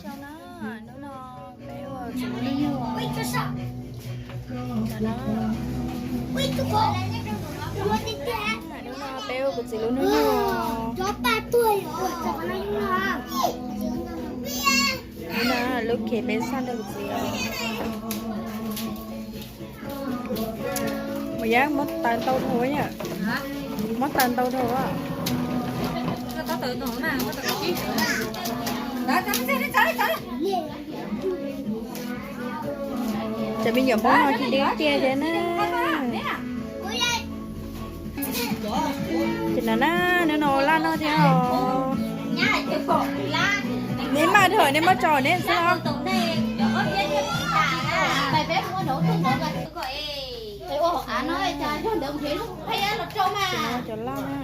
Chau na, hnub no peb ua kuv txiv lub hnub nyoog. Hnub no peb ua kuv txiv lub hnub nyoog. Hnub no lub khev peb xaj rau kuv txiv. Mas yog muab taws ntau dhau yom, muab taws ntau dhau. Cov me nyuam Hmoob no tsis dib kiag thiab na. Ces no na, hnub no ua laj noj thiab os. Neb maj dhawm neb muab tso neb xwb los. Cov laj na.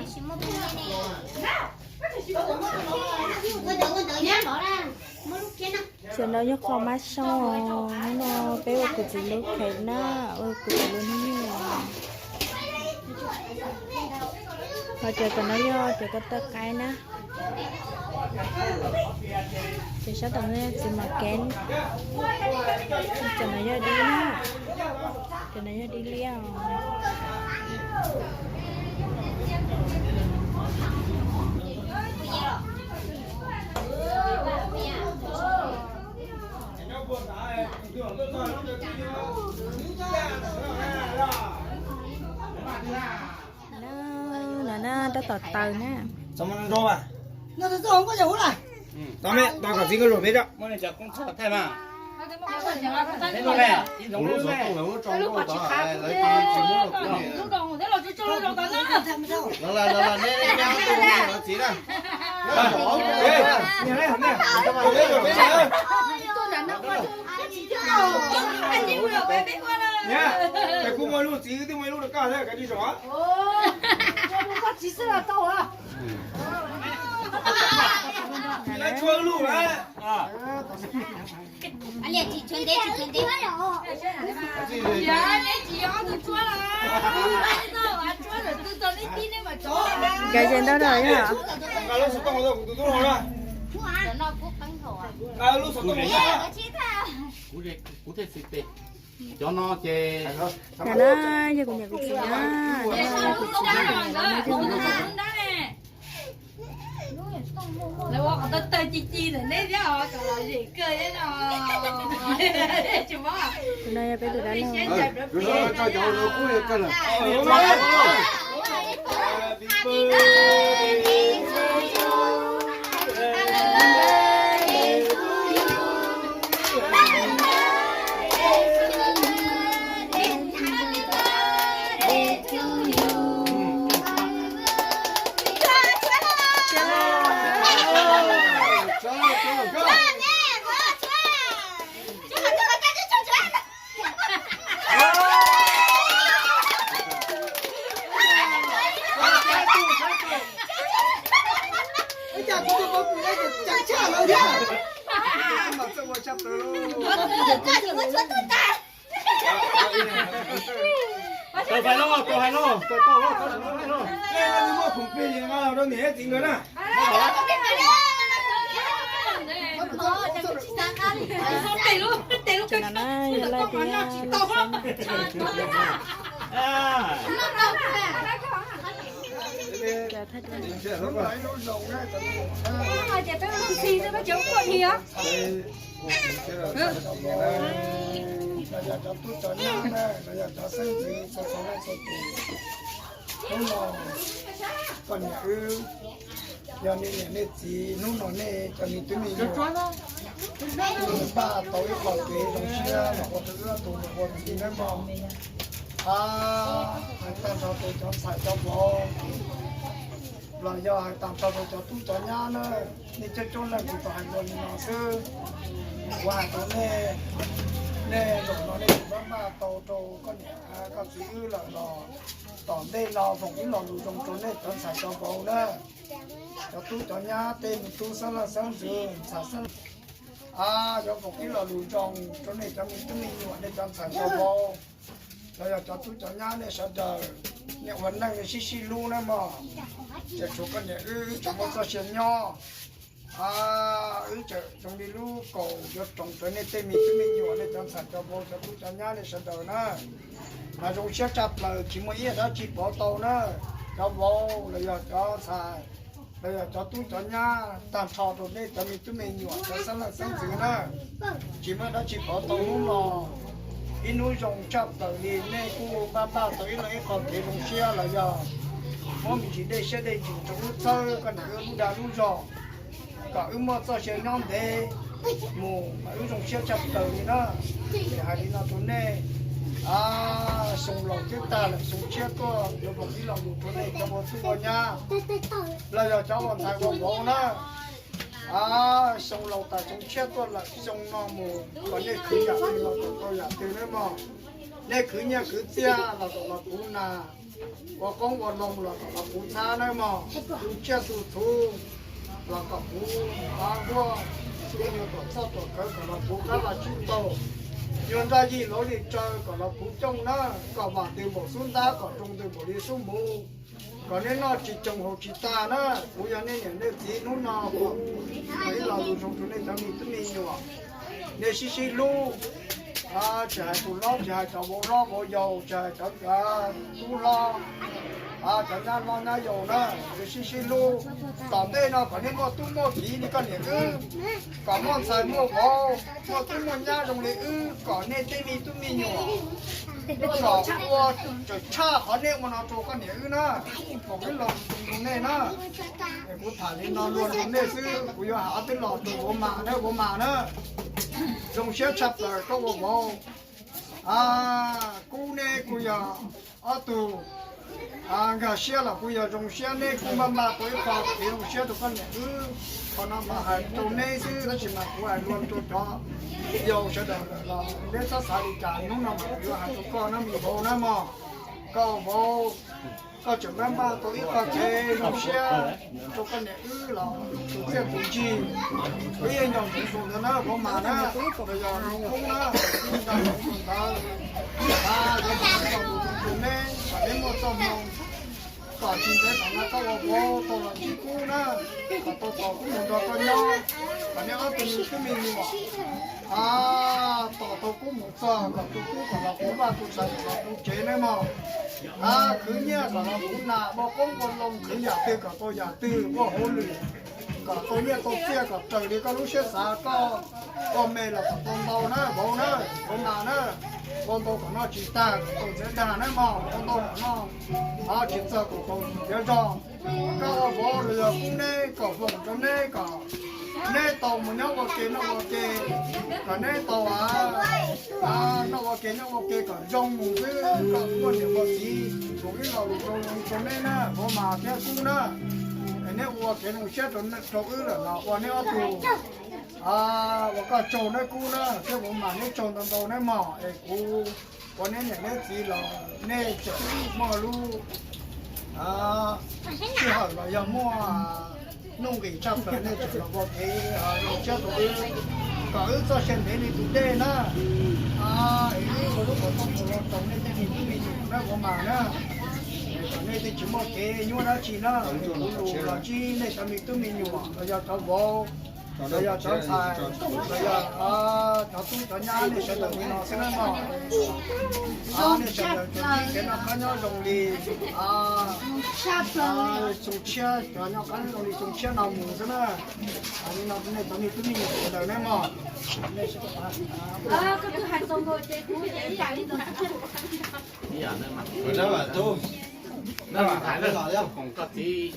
Cov no yog qhov mab soo os, hnub no peb ua kuv txiv lub khev na, ua kuv txiv lub hnub nyoog. Ho cov tom no yog cov ko taw qaib na. Ces sab tom no yog txiv mov kev. Cov no yog dib na. Cov no yog dib liab os. No na, rab tom taws na. Kuv muaj lub txiv, twb muaj ib lub rau koj thiab, kav tsij zov. Txiv xwb los tau. Tsis lawv tshuav lub lawm. Nkawd ces ntau no yog. Nqa lub xov tooj rau kuv tus tub hluas na. Nqa lub xov tooj rau. Cov no ces, no na, yog kuv niam kuv txiv na. Tus no yog peb tus dab laug. Tau hais no, tau hais no, tau hais no. Muaj khoom plig nqa los rau niam txiv nkawd na. Los yog cov tub cov nyab na, los yog cov xeeb ntxwv txhua txhua leej txhua tus, hnub no koj niam wb, yog nej niam nej txiv, hnub no nej cov me tub me nyuam npaj tau ib qho kev zoo siab los ua rau wb ob tug mus ua txiv nawb mog. A, hais tag nrho rau cov ntxhais cov vauv, los yog hais tag nrho rau cov tub cov nyab na, nej coob coob leej tsis tau hais dua li no xwb. Kuv hais rau nej, nej zaum no nej tsis pab npaj tau rau koj niam koj txiv wb lawm los tom ntej no foom ib lo lus zoo rau nej cov ntxhais cov vauv na. Cov tub cov nyab, tej me tub xeeb leej xeeb ntxwv, ntxhais xeeb, a, yuav foom ib lo lus zoo rau nej cov me tub me nyuam, nej cov ntxhais cov vauv, los yog cov tub cov nyab nej sawv daws, nej ua neej nej sib sib hlub nawb mog. Ces tshuav koj niam wb tseem muaj txoj sia nyob. Wb tseem zoo li lub kaus yuav roos rau nej tej me tub me nyuam, nej cov ntxhais cov vauv, cov tub cov nyab, nej sawv daws na. Mas zoo siab tshaj plaws, tsis muaj ib yam dab tsi pov tau na. Cov vauv los yog cov ntxhais, los yog cov tub cov nyab, tag nrho rau nej cov me tub me nyuam, cov xeeb leej xeeb ntxwv na, tsis muaj dab tsi pov tau hnub no. Ib hnub zoo tshaj plaws li, nej kuj npaj npaj tau ib leeg ib qho kev zoo siab los yog muab me ntsis dej siab dej ntsws rau wb txhawb koj niam wb lub dag lub zog, kom wb muaj txoj sia nyob ntev mus mas wb zoo siab tshaj plaws li na. Ces hais li no rau nej, xyoo laus twb tag lawm, xyoo tshiab tuaj yuav foom ib lo lus rau nej cov ua tub ua nyab, los yog cov ua ntxhais ua vauv na. Xyoo laus tas xyoo tshiab tuaj lawm, xyoo no mus kom nej khwv yam twg los kom tau yam twg nawb mog. Nej khwv nyiaj khwv txiaj los kom los puv nas, ua qoob ua loo los kom los puv txhab nawb mog. Tu tsiaj tu txhuv los kom puv av huaj, tu nyuag tuam txhoj tuam kawv kom los puv qab vaj tsib taug, nyuag nraj yig luav li tsaw kom los puv cooj na, kom vam ntws npaum xub ntab, kom roo ntws npaum li xub npuv, kom nej noj tsis tsoo haus tsis tag na. Kuv yog nej niam nej txiv hnub no, ib lo lus zoo rau nej cov me tub me nyuam, nej sib sib hlub, tsis hais tus hlob tsis hais cov vauv hlob vauv yau, tsis hais cov tub hlob, cov nyab hlob nyab yau na, nej sib sib hlub. Tom ntej no kom nej muaj tub muaj kiv li koj niam wb, kom muaj ntxhais muaj vauv, muaj tub muaj nyab zoo li wb, kom nej tej me tub me nyuam kom ua tseem tshaj qhov nej ua no rau koj niam wb na. Kom wb los rau nej na. Kuv tham li no luag rau nej xwb, kuv yuav hais ob peb lo rau vauv mas na, vauv mas na. Zoo siab tshaj plaws koj ua vauv. Kub neb kuj yog ob tug nkag siab los kuj yog zoo siab, neb kuj npaj npaj tau ib qho kev zoo siab rau koj niam wb. Qhov no mas hais rau neb xwb, tab sis mas kuv hais luag rau cov yau sawv daws lawm los neb txhob xav li cas, hnub no mas kuv yuav hais rau koj na me vauv na mog. Koj vauv, koj tseem npaj npaj tau ib qho kev zoo siab rau koj niam wb los tus txiaj tus ntsig, wb yeej nco ntsoov tus ntawd na vauv mas na, los yog kub na, nco ntsoov tus ntawd. Yuav ua tus neb kom neb muaj txoj hmoo, kom tsis ntev tom no koj ua vauv tau los ntsib kub na, kom tau tos kub mus nrog koj nyob, kom neb ob tug me tub me nyuam tos tau kub mus txog kom tus kub kom los puv vaj puv tsev kom los puv tsev nawb mog. Khwv nyiaj kom los puv nas, ua qoob ua loo khwv yam twg kom tau yam twg, ua hauj lwm kom tau nyiaj tau txiaj kom raws li koj lub siab xav, koj ua me los kom tau ntau na vauv na, vauv mas na. Ua ntau kom noj tsis tag kom tau txiav dag na mog, ua ntau kom noj tsis txog kom tau txiav zog. Koj ua vauv los yog kub neb kom foom rau neb kom neb tau mus nyob ua ke noj ua ke, kom neb tau noj ua ke nyob ua ke kom zoo mus xwb, kom muaj niam muaj txiv, kuv ib lo lus zoo rau neb na vauv mas thiab kub na. Neb ua kev zoo siab rau wb lawm los ua neb ob tug, ua koj tsaug neb kub na, thiab vauv mas neb tsaug ntau ntau neb mog. Es kuv ua neb niam neb txiv los nej tseem muaj lub sij hawm los yog muaj nuj nqis tshaj plaws nej tseem los ua kev zoo siab rau wb, kom wb txoj sia ntev li tus dej na. Es wb ua lub qhov rooj los rau nej tej me tub me nyuam na vauv mas na. Kom nej twb tsis muaj kev nyuaj dab tsi na, kuv lus los ntsib nej cov me tub me nyuam los yog cov vauv, los yog cov ntxhais, los yog cov tub cov nyab nej sawv daws li no xwb na mog. Nej sawv daws tsuas ntsib kev noj qab nyob zoo li xyoo tshiab, cov noj qab nyob zoo li xyoo tshiab no mus xwb na. Li no nej cov me tub me nyuam sawv daws na mog. Koj txiv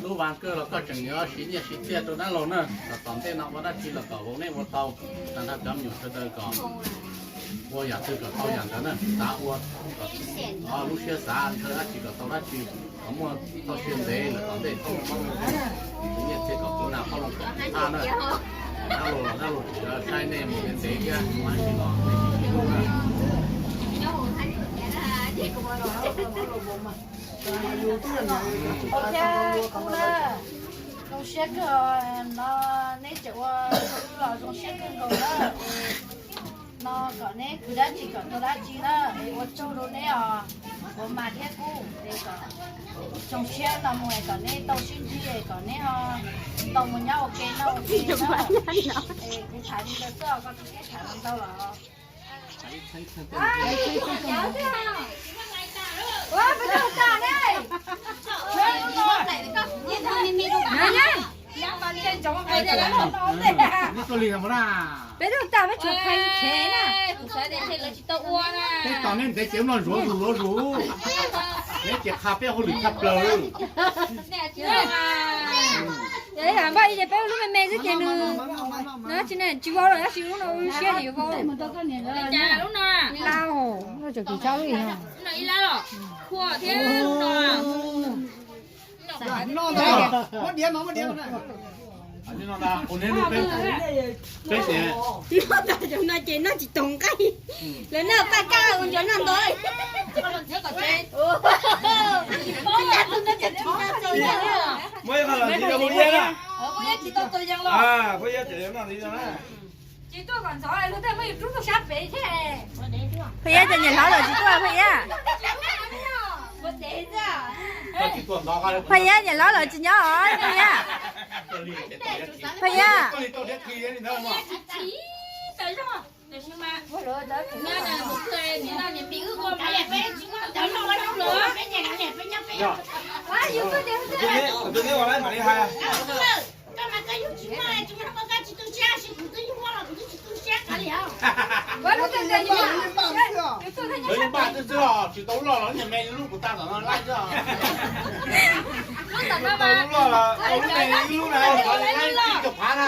lub vas kawg los koj tseem yuav siv nyiaj siv txiaj rau dab laug na, kom tom ntej no ua dab tsi los kom vauv neb ua tau, tag nrho cov me nyuam sawv daws kom ua yam twg kom tau yam ntawd na, xav ua kom lub siab xav ntshaw dab tsi kom tau dab tsi, kom muaj txoj sia ntev lawm tom ntej, nyiaj txiag kom puv nag poj loo kom puv thaj na. Dab laug los dab laug tseem yuav saib nej mus ntev ntev thiab, ua dab tsi los nej sib sib hlub na. Zoo siab kawg no, neb tseem ua los zoo siab kawg nkaus na. No kom neb khwv dab tsi kom tau dab tsi na, es ua tsaug rau neb os, ua mas thiab kuj es kom zoo siab no mus es kom neb tau sib ntsib es kom neb ho tau mus nyob ua ke noj ua ke na. Es kuv tham li ntawd xwb, koj tsis txhob tham ntau los. Peb lub tag peb tshuav phaib khev na. Peb tos nej ntev ces ub no zuav zus zuav zus, neb ces qha peb hauj lwm tshaj plaws. Npaj ib ces peb lub me me xwb ces nws, no tsis ne tsis vau los tab sis lub no ua siab ces yuav vau. Ib lab, lub no tseem kis tshab lub ib no. Muab diav mas muab diav. Peb ces, no ces noj tsis taus nqaij, lawv noj paj kab ua ncuav noj ntau. Muab ib qho los ntxiv rau kuv iab na. Kuv iab ces noj ntxiv na. Phaj Iab, cov niam hlob los tsis tuaj Phaj Iab? Phaj Iab, niam hlob los tsis nyob os Phaj Iab? Phaj Iab. Lawv yeej npaj twb twb os, tsis tau loj los niag me lub kuv tag tom no laib xwb os. Tau lub loj los tau lub me ib lub na, laib ib cuag phav na.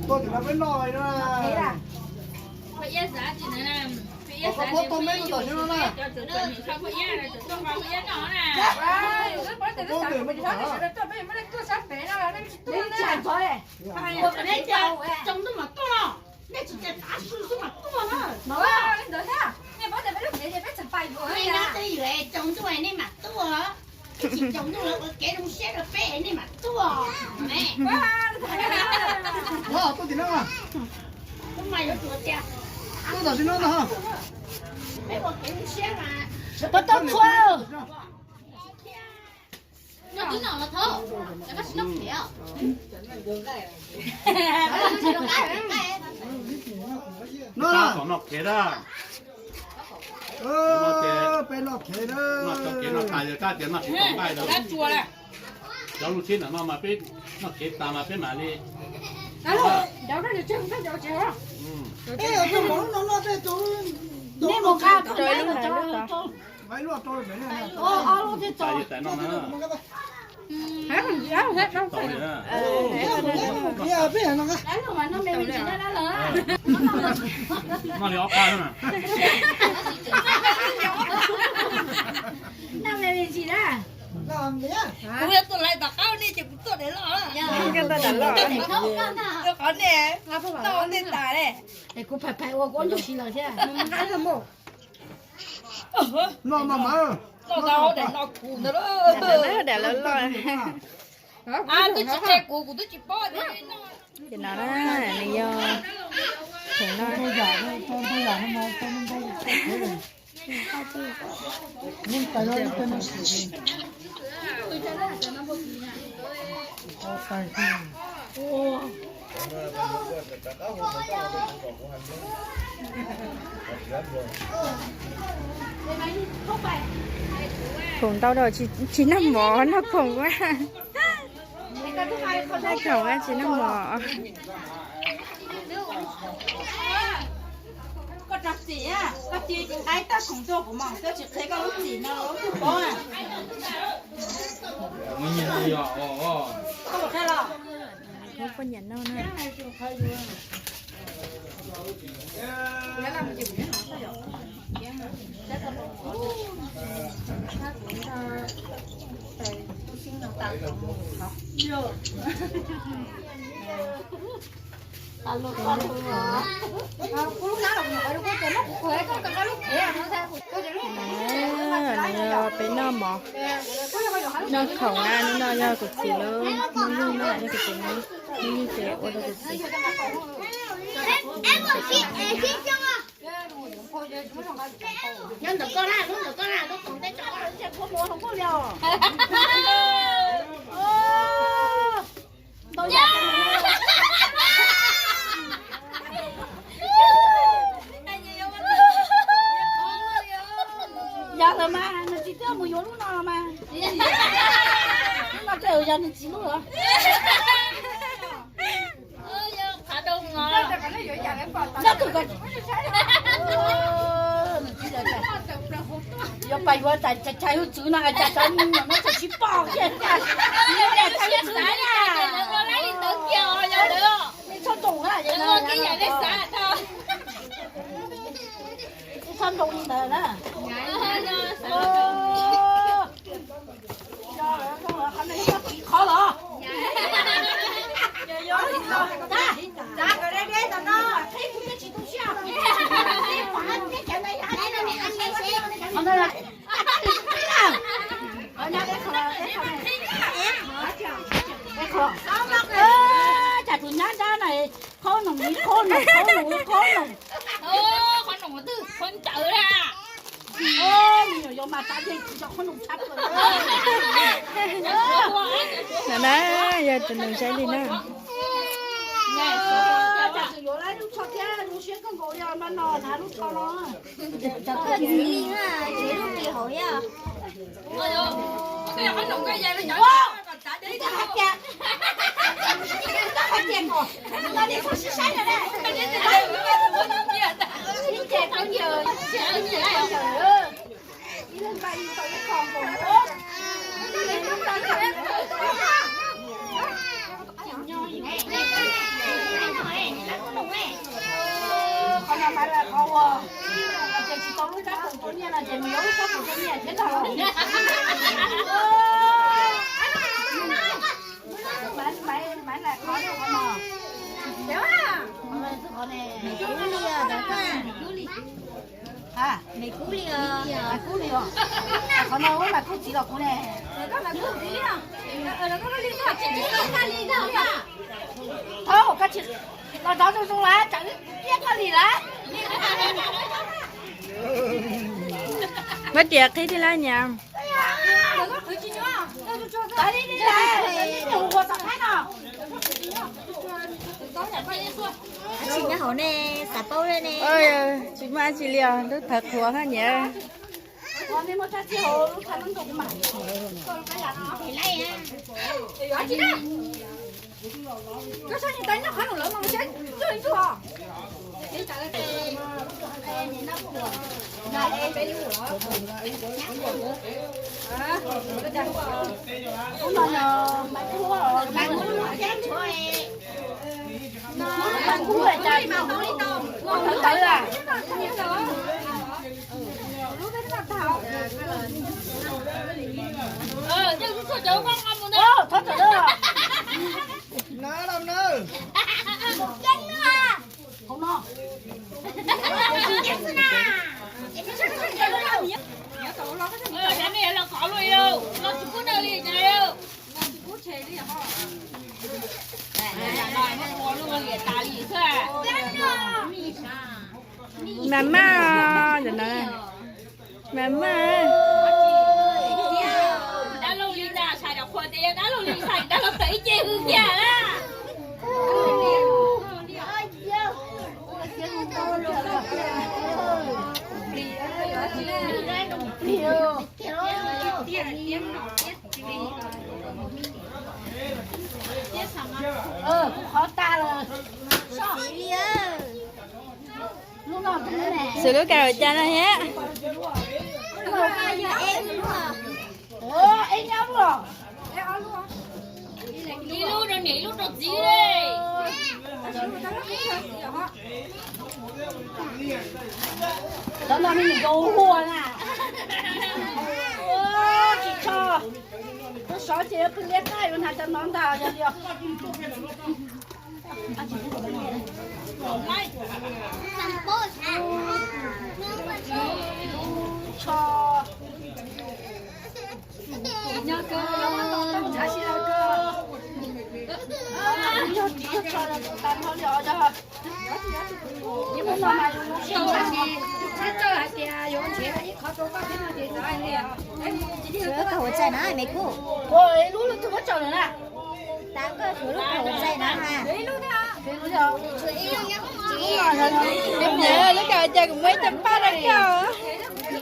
Tuaj tim no peb noj na. Koj muab tau me kuv tom no na. Tsaus ntuj mam tuaj no, nej tsis tas tav su xwb mam tuaj na. Li ntawd thiab, nej paub tias peb lub kev ces peb tseem pais yuav, nej nyob twj ywm tsaus ntuj nej mam tuaj. Tsis tsaus ntuj lawv ua kev zoo siab rau peb nej mam tuaj. Tuaj tim no, tuaj tam sim no ntag. Peb ua kev zoo siab mas. Pab tau tshua. Noj, peb noj kev na. Noj cov kev no tas yog kab tias noj tsis tau nqaij lawm. Cov lub tsheb ntawm no mas peb noj kev tas mas peb mam li. Nej mus qab rau lub ntawd lub tod. Noj li ob pab na. Noj me me ntsis na. Kuv yuav tuaj lawv tom qab nej ces kuv tuaj daim loj. Qhov nej noj nej tas ne. Es kuv phais phais ua kuv ob ntsuj si los thiab. Noj mas mas. Noj tau daim no kuv ntawd. Daim loj loj. Twb tsis qhia kuv, kuv twb tsis paub. Ces no na, nws yog, ces no. Khoom ntau dhau, tsis noj mov, noj khoom, noj khoom tsis noj mov. Koj rau txim, koj cia thaib tag khoom tuaj kuv mas koj tsis qhia koj lub txim no lub tub pob. Koj los qhia los. Poj niam no na. Peb noj mov, noj khoom na, hnub no yog kuv txiv lub hnub yug na, yog kuv txiv hnub yug ces ua rau kuv txiv. Yog lawm mas nws tsis tuaj mus yuav lub no los mas. Lub no tej yog nws txiv lub los. Yuav pas yuav tas tshais hwj txwv no cas cov me nyuam no txawm sib pom thiab, cas tshais hwj txwv na. Txhob ntoo na, txhob ntoo li ntawd na. Qhov los cas tus nyab nrab na, qhob noom li qhob noom, qhob noom li qhob noom. Qhob noom twg qhob ncaws la. Me nyuam yaus mas tas yeej tsis tso qhob noom tshaj plaws. No na, yog tus nus saib li na. Cas txawm yuav lub tsho thiab zoo siab kawg nkaus li no, hnav lub tsho no. Txiv li na, txiv lub plis hauv thiab. Qhov no mas qhov uas ces tsis tau lub tsab pum tua nyiaj no ces mus yuav lub tsab pum tua nyiaj thiab ntag. Maiv lam qhov no, qhov no. Maiv kub li os, maiv kub li os. Qhov no mas kub txiv los kuv ne. Thaub, koj tsis los tov zoo zoo lawm, tsam ib pliag koj lim lawm. Muab riam qhib tij laug nyiam. Tsis nyob hauv ne, xav paub ne. Tsis muaj dab tsi li os, lub thawv qhuav hab nyiam. Mas maj, mas maj. Dab laug li ntag, tshais dab qhuas tias yog dab laug li ntag, dab laug tawm ib ce hwj kiag na. Kuv qhov tas lawm. Xws lub kawm cas no thiab. Ib lub rau niam ib lub rau txiv li. Cov no me nyuam yaus huam na. Tsis tso, koj sov ces yuav pw liab qab yuav hnav cov no ntag yog li os. Sửa cái hồ sơ nó mày cu. Ôi, lub lub tug muab tso lawm na. Tám cái sửa lub hồ sơ nó ha. Lub ka cas kuv muaj ib trăm paj rau koj.